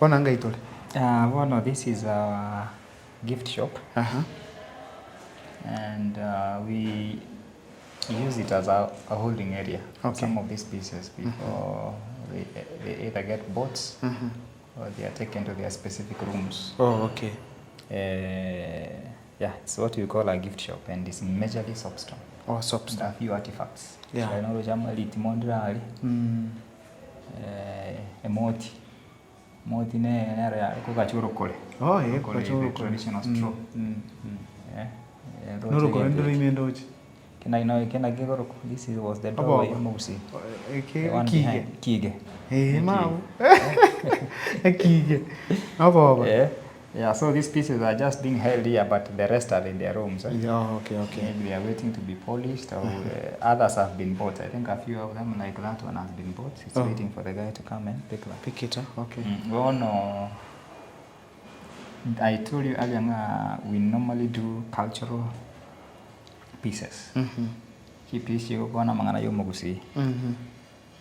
Bono ngai tore? Ah, bono this is our gift shop Aha. and uh, we use it as a, a holding area for Okay. some of these pieces before they, they either get bought or they are taken to their specific rooms. Oh, okay. Uh, yeah, it's what we call a gift shop and it's majorly soapstone. Oh, And soapstone. a few artifacts. Yeah. So, noroche ritimo ndirari Mm. eh, emoti emoti ne nero yare kogacha orokore. Oh, eh, Orokore kogacha is the orokore. traditional Mm, straw. mm, mm. Eh, eh, roche Norokore gento ndore eke. ime ndoche. Kena no kena kegoroko this is, was the Oboba. doorway omogusii. Eke The one ekige. behind. Kige. Eh, mau. Ekige. Oboba. Eh, yeah, so these pieces are just being held here but the rest are in their rooms. Eh? Yeah, oh, okay, okay. Maybe they are waiting to be polished or uh, others have been bought. I think a few of them like that one has been bought. It's Oh. waiting for the guy to come and pick them. Pick it up. Okay. Mm, bono I told you earlier ng'a we normally do cultural pieces. Mhm. Chipiece chigokwana amang'ana ya omogusii. Mhm.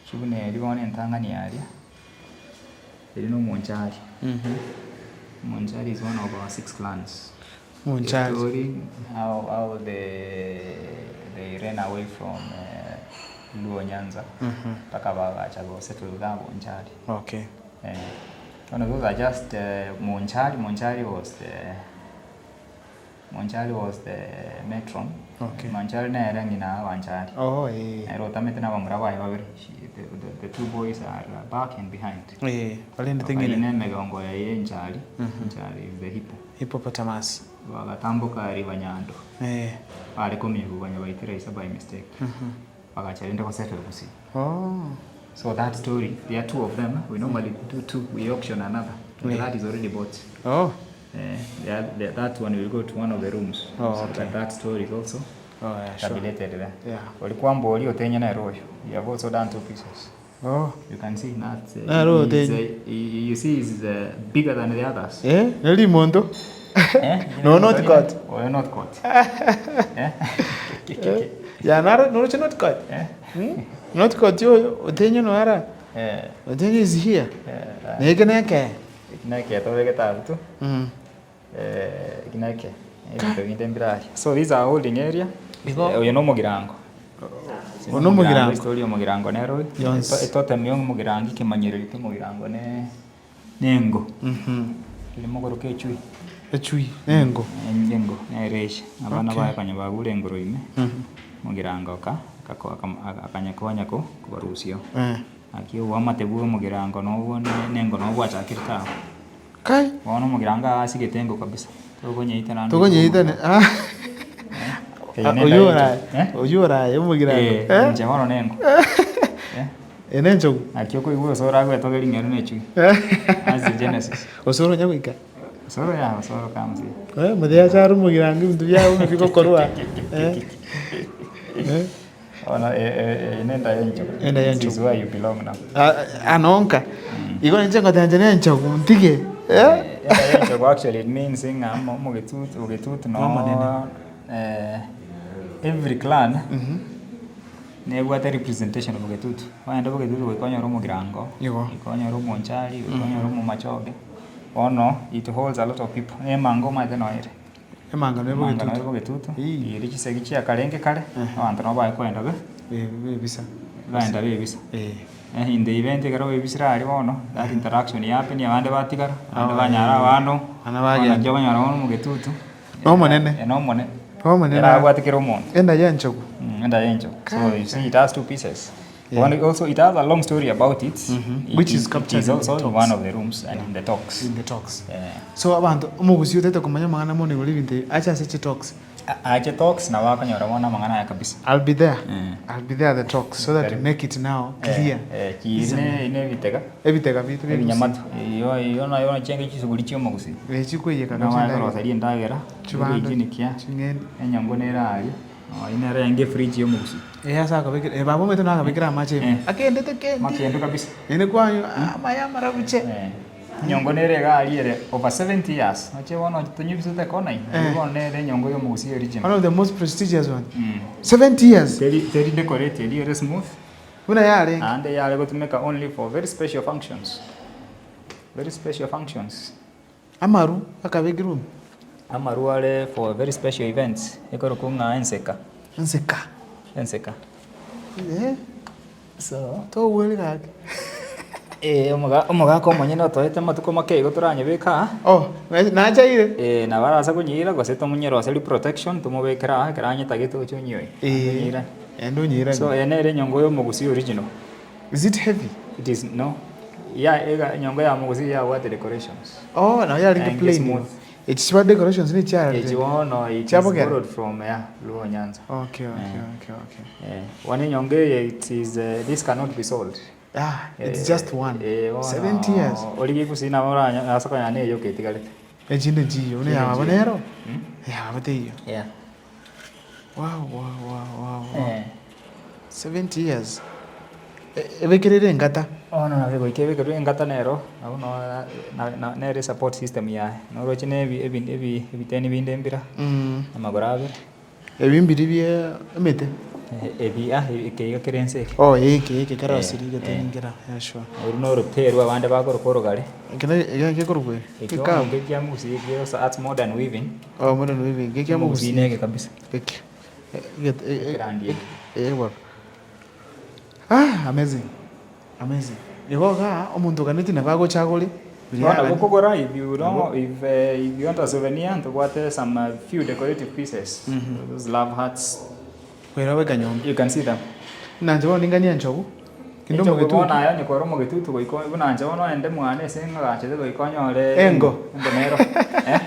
Chibuna eria bono entang'ani aria, eria na omonchari. Mhm. Omonchari is one of our six clans. The Omonchari. story how, how they, they ran away from uh, Luo Nyanza mpaka bagacha gosettle iga Bonchari. Okay. Eh, bono those are just uh, Monchari, Monchari was the Monchari was the matron. Okay. Monchari nere ng'ina Abanchari. Oh, eh. Nere otamete na abamura baye babere. She, the, the, the two boys are uh, back and behind. Eh, barendete Bakari ng'ina. na emegongo yaye enchari. Enchari is the hippo. Hippopotamus. Bagatamboka river Nyando. Eh. Bare komiguganya baitera isa by mistake. Bagacha rende gosettle Gusii. Oh. So that story, there are two of them. We normally do two, we auction another. And Yeah. that is already bought. Oh. Eh, the, the, that one will go to one of the rooms. Oh, so okay. that, that story is also Oh, yeah, sure. tabulated there. Yeah. Walikuwa mbori otenya na royo. You have also done two pieces. Oh. You can see that. Uh, Na royo it's, otenye. uh, you you see it's uh, bigger than the others. Eh, neri monto. Eh? No, not cut. Oh, not cut. Eh? Ya naro noroche not cut. Eh? Hmm? Not cut yo otenyo no ara. Eh, Otenyo is here. eh, Neke neke. Eki neke tobegete abwo tu. Mm. Eh, eki neke. Ebinto binde mbire aria. So this is our holding area. Igo- Eh, oyo na omogirango. Oyo na omogirango. Story ya omogirango nero oyo. Yonsi. Eto- Etotem ya omogirango ekemanyererio kia omogirango ne nengo. Mhm. Ere mogoro ka echui. Echui, nengo. Engo nere eche. Abana Okay. baye konya bagure engoro ime. Mhm. Omogirango aka akako- akam- akanyakonya ko kobarusia oo. Eh. Naki oboamate bwa omogirango nobwo nengo nabo bwachakire tao. Kai! Bono omogirango aasigete engo kabisa, tokonyeita naende Tokonyeitana ah. Eye nenda Oywo yaito. oraye, Eh? oywo oraye omogirango. Eh, Eh? inche bono nengo. Eh? Eye nenchogu. Naki okoigwa osoro agwetogeria ng'a ere nechui. That's the genesis. Osoro onya goika. Osoro ya osoro comes here. Eh, motebie ache are omogirango ebinto biago ng'a bigokorwa. Eh? Eh? Bono eye nenda ya enchogu. Enda ya This is enchogu. where you belong now. Ah, anonka. Igo inche ngoteba inche nenchogu ntige. Eh? Enda ya enchogu actually it means ng'a omo- omogetutu ogetutu no Omonene. eh, every clan nebwate representation of ogetutu. Ogende bogetutu goika onyore omogirango, Igo. goika onyore omonchari, goika onyore omomachoge. Bono it holds a lot of people. Emango omanyete noere. Emangano Emangano ebogetutu. ere bogetutu, Ii. eri chisegi chiakarenge kare, abanto nabo baye koenda be, Eh, bebisa. baenda bebisa. Eh. Eh, in the event ekero bebisire aria bono, that interaction yahappen abande batigara, abande Oh, banyara eh. abano, Abana bono bagenda. naki okonyora bono omogetutu, Nomonene. eh, nomonene. Nomonene. Ere abwate kera omonto. Enda ya enchogu. Mm, enda ya enchogu. So you see it has two pieces. Yeah. One also it has a long story about it. Mhm. It Which is it captured is in the also in talks. one of the rooms and in the talks. In the talks. Yeah. So abanto omogusii otagete komanya amang'ana mono igoro y'ebinto ebi ache ase chitoks. Ache talks nabo akonyora bono amang'ana aya kabisa. I'll be there. Mm. I'll be there at the talks so that we make it now clear. Eh, ki ne ne ebitega Ebitega biito bia ebinyamato iyo iyo nayo nachenge chisuguri chia omogusii. Gusii. Eh, chikoiyeka Nabo kabisa endagera. akoroseria endagera, Chibando, egechinikia, ching'eni. enyongo nere aria. Oyio nere yarenge efridge y'omogusii. Eh, ase akabekera, eh, baba omanyete nakabekera amache ime. Eh. Akendete kendi. Makendu kabisa. Naende kwanywa, ah, amaya amarabuche. Eh, enyongo nere iga aria ere over 70 years. Oche bono tonyebisete kona ime. Eh. Eyio bono nere enyongo y'omogusii original. One of the most prestigious one. Mm. 70 years. Teri teri decorated ere smooth. Buna yarenge. Naende yare gotumeka only for very special functions. Very special functions. Amaru akabekirwe ime. Amaru are for very special events, ekorokwa ng'a enseka. Enseka. Enseka. Eh. So. Togweri gaki. Eh, omoga omogaka omonyene otoete amatuko make igo toranyebeke aa. Oh, nachaire? Eh, nabo arase konyeira gose tomonyeroserie protection tomobekere aa ekero anyetagete oche onyoe. Eh, ende onyeiranie. So eye nere enyongo ya omogusii original. Is it heavy? It is no. Ya ega enyongo ya omogusii yabwate decorations. Oh, nabo yarenge Naende plain. smooth. Echi chiba decorations ne chiarete. Echi bono it is Chiabogere? borrowed from yeah, Luo Nyanza. Okay, okay, Eh. okay, okay. Eh, bono enyongo eye it is eh, this cannot be sold. Ah, it's just one. Eh, bono 70 years. Origie gusii nabo oranya ase konya na eyoka etigarete. Echinde nchiyo, buna Chinde yababa nchiyo. nero. Mm? Yababa teiyo. Yeah. Wow, wow, wow, wow, wow. Eh. 70 years. E- Ebekerere engata. Bono nabo egoika ebekerwe engata nero, nabo no na- na- nere support system yaye. Noroche na ebi ebi ebi ebiteni binde mbira, Mm. amagoro abere. Ebi mbiri bie emete. Ebi ah eke iga kere ense eke. Oh, eke eke kerosiri Eh, geteni eh. nkera. Yeah, sure. Oru na oroteru abande bakoroka orogare. Eke na eke gekorokwa Ekio Kikabu. nke kia Mugusi ekio ats modern weaving. Oh, modern weaving. Gekia Mugusi Mugusi. neke kabisa. Eke. Get Ekerandi eke. Eh, bono. Ah, amazing. Amazing. Igo igaa, omonto oganeti nabo agocha agore, biria Bono agani. gokogora if you don't if eh, if you want a souvenir ntobwate some uh, few decorative pieces. Those love hearts. Kwera goika nyomba. You can see them. Nanche bono ninganie enchogu, kende Enchogu omogetutu. bono aye onye kore omogetutu goika buna inche bono onde mwane ase ng'agachete goika onyore Engo. engo nero eh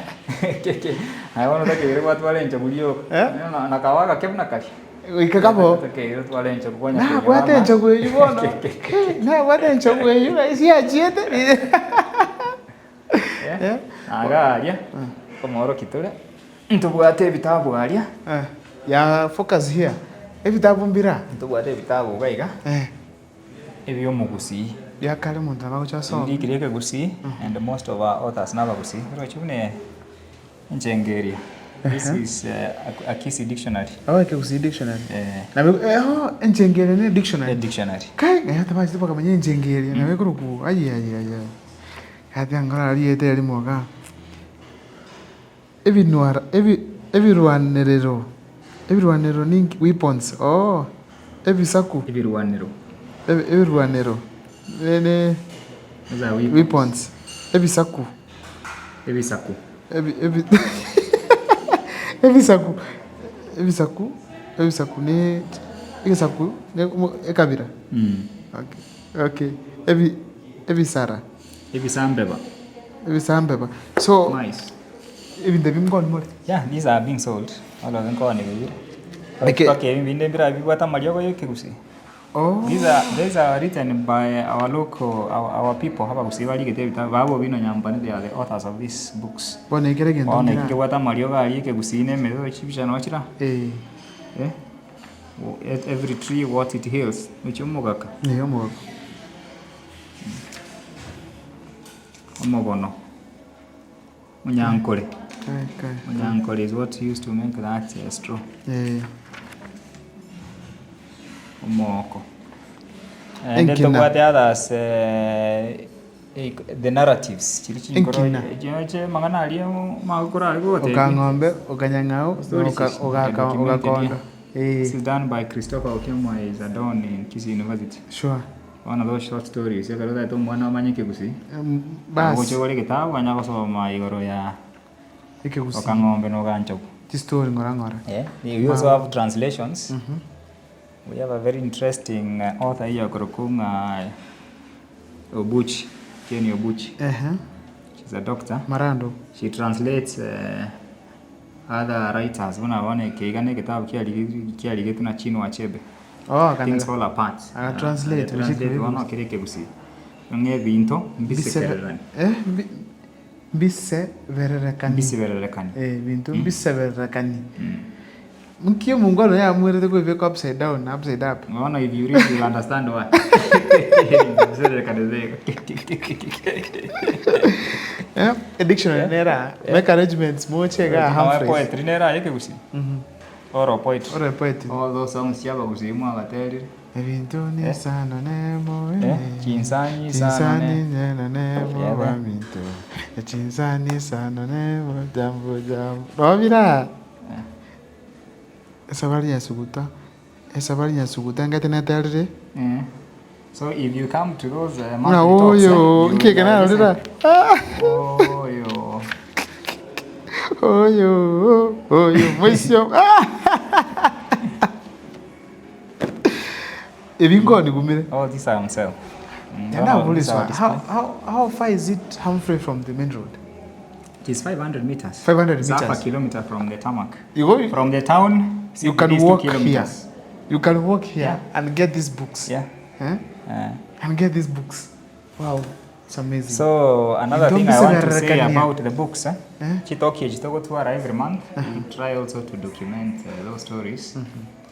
aye bono otakeire gwatwara enchogu rioka Eh? na na kawa agake buna karia Goika kabo. otakeire otware enchogu konya koinyora Nabwate ama enchogu eywo bono, nabwate enchogu eywo ase yachiete Eh, naga aria komorokia tore ntobwate ebitabu aria Eh, ya focus here, ebitabu mbire aa. Ntobwate ebitabu iga iga Eh. ebiomogusii. Bia kare omonto nabo agocha asome. Ebirikire ekegusii and most of our authors nabagusii. Oroche buna enchengeria. This is a Kisii dictionary. Oh, ekegusii dictionary. Eh. Nabo eh, oh, enchengeria ne dictionary. A dictionary. Kai, ng'ai tabachete bakamanya enchengeria nabo ekorokwa aye aye aye. Gati angorora rieta erimo igaa. Ebinwara ebi ebirwanerero ebirwanerero ninki weapons ooh ebisaku Ebirwanero. ebi ebirwanero ne ne Those are weapons. weapons ebisaku Ebisaku. ebi ebi ebisaku ebisaku ebisaku ne egesaku ne omo ekabira okay okay ebi ebisara. Ebisambeba. Ebisambeba. So, Mice. ebinto ebi nkoni more? Yeah, these are being sold. Oroge nkoni bibire. Eke- Mpaka ebi binde mbira bibwate amariogo ya ekegusii. Oh. These are, these are written by our local, our, our people, abagusii barigete ebitabu, babo Owino Nyambane, they are the authors of these books. Bono ekere egento Bono nkera. eki kebwate amariogo aria ekegusii na emete chibicha noo chira. Eh. Eh? Every tree what it heals. Ochio omogaka. Eh, omogaka. Omogono, onyankore, Kai, kai. onyankore is what used to make that uh, straw. Eh. Omooko. And Enkina. tobwate others eh, eh, the narratives chiri chinkoro Enkina. chioche mang'ana aria magokoro aria gogotebia. Okang'ombe, okanyang'au, na Stories oka- is ogaka- documented ogakondo. here. Eh, This is done by Christopher Okemwa is a don in Kisii University. sure. Bono those short stories ekero otagete omwana amanye ekegusii, Bas, ogocha ogore egetabu onye gosoma igoro ya ekegusii. Okang'ombe na Oganchogu. Chistori ng'ora ng'ora. Yeah. We also have translations. We have a very interesting author here okorokwa ng'a Obuchi, Jane Obuchi. Ehe. She's a doctor. Marando. She translates uh, other writers buna bono eke iga na egetabu kiarigetwe na Chinua Achebe. Oh, Things Fall Apart. Aga translate, Aga translate bono kere ekegusii. Ng'a ebinto mbisekererani. Eh, mbi mbisebererekani. Mbisibererekani. Eh, ebinto mbisebererekani. Nki omongwana oyo amwerete koebeka upside down, upside up? Bono if you read you'll understand why. Mbisebererekani Eh, a dictionary nera, make arrangements moche iga Humphreys. Poetry nera aye ekegusii. Oral poetry. Oral poetry. All those songs chia abagusii mwagaterire. Ebinto nisano nemo Eh, chinsani isano ne- Chinsani nyena nemo Yebe. baminto Chinsani isano nemo jambo jambo Nobira Esabari ya suguta Esabari ya suguta engete neterire Mm. So if you come to those uh, Ng'a monthly talks, eh, oyo you will, nki eke uh, narorera listen. Oyo. Oyo oyo moisio Ebi nkonigumire. All these are on sale. And now, These this are one, how, display. how far is it, Humphrey, from the main road? It is 500 meters. 500 It's half meters. a kilometer from the tarmac. You go, From the town, you can CBD is 2 walk here. kilometers. You can walk here Yeah. and get these books. Yeah. Eh? And get these books. Wow, it's amazing. So another Don't thing be I want to say segarekania. about the books, eh? Eh? Chitoki chitogotwara every month. We try also to document those stories,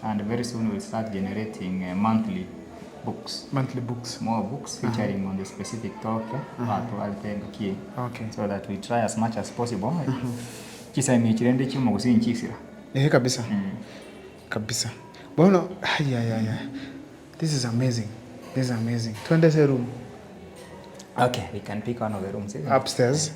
and very soon we'll start generating monthly books, Monthly books. more books featuring on the specific talk eh? Watu Okay. so that we try as much as possible. Chisemi chirende chimo gusinchisira. Eh, kabisa. Kabisa. Bono, ay, ay, ay, ay. This is amazing. This is amazing. Twende se room Okay, we can pick one of the rooms. isn't it? upstairs.